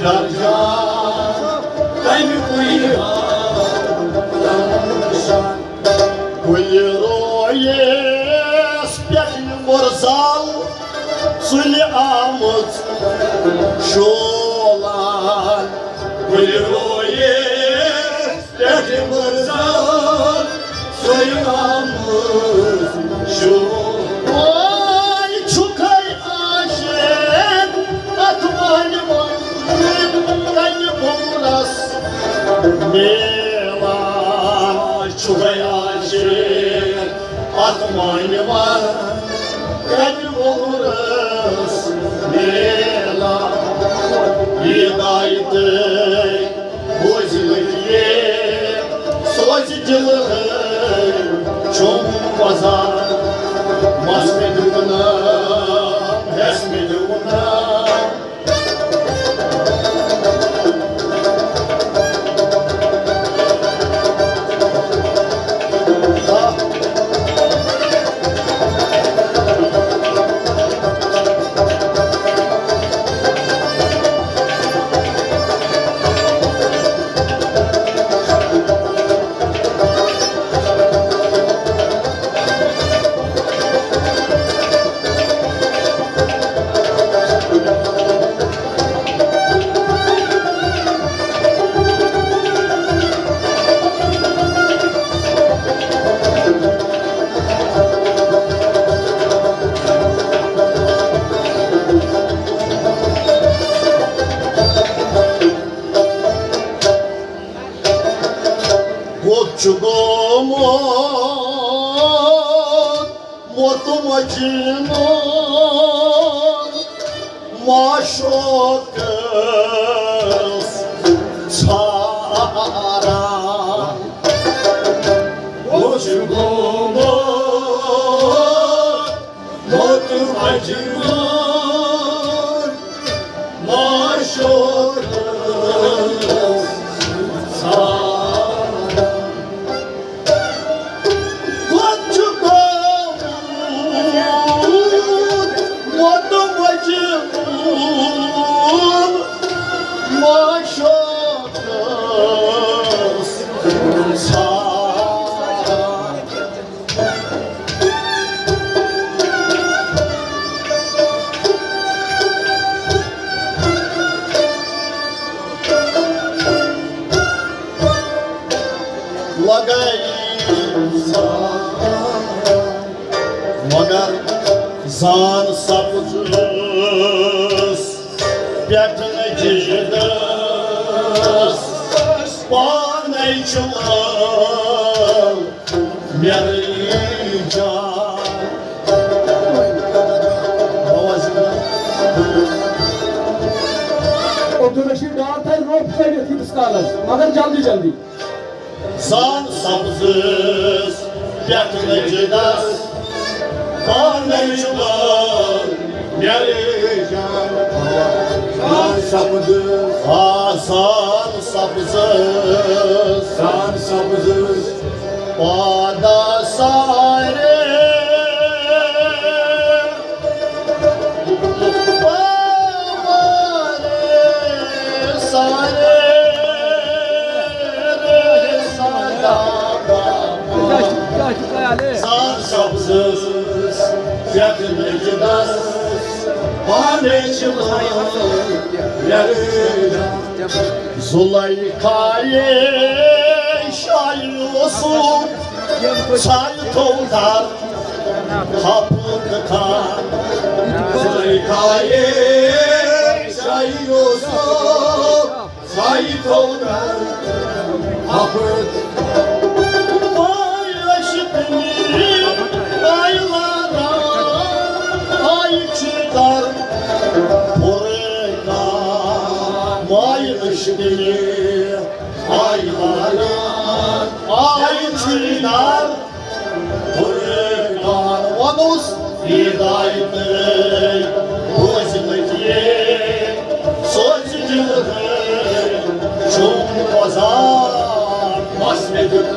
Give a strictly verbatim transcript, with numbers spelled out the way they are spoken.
درجہ تَمہِ کُے ہاو۔ کُلہِ رویس پٮ۪ٹھ یہِ مُرزال سُلہِ آمٕژ شولان۔ کُلہِ رویس پٮ۪ٹھ یہِ مُرزال سُلہِ آمٕژ شولان۔ وای چھُکھے عاشق اتھ مانہِ وۄنۍ کنہِ بولس میلان۔ چھُکھے عاشق اتھ مانہِ وۄنۍ کنہِ بولس میلان۔ یہِ دایہِ تہٕ بوزِ لٔگِتھ سوزِ دِلہٕ چھُم وۄزان۔ مس مےٚ دیُت نہٕ، ہٮ۪س مےٚ دیُت نہٕ۔ کوٚت چھُ گوٚمُت مطمئن معشوق ژھاران؟ کوٚت چھُ گوٚمُت مطمئن معشوق ژھاران؟ کوٚت چھُ گوٚمُت مطمئن معشوق ژھاران؟ لگائی سان، مگر زان سپزس پٮ۪ٹھ نہٕ جِگرس پانے چھُ لال میرے جان۔ عبدالرشید ڈار تھایہِ روٚف کٔڑِتھ ییٖتِس کالس، مگر جلدی جلدی۔ زان سپزس پٮ۪ٹھ نہٕ جِگرس پانے چھُ لال میرے جان۔ زان سپزس، آ، زان سپزس، زان سپزس پادا سارے پاوارے سارے رے سادا بابا۔ سان سبزس یتھ مجدس پانے چھِ لٲر۔ زلیخایے شاہ یوسف سایہِ تھوٚو در ہپُک خان۔ زلیخایے شاہ یوسف سایہِ تھوٚو در ہپُک۔ پاے ٲسِتھ نیٖر آیہِ لاران، آیہِ چھِ در پُرے کان۔ ماے ٲسِتھ نیٖر آیہِ لاران، آیہِ چھِ در پُرے کان۔ وَنُس ہدایت بوزنہٕ یے سوزِ دِلہٕ چھُم وۄزان۔ مس مےٚ دیُت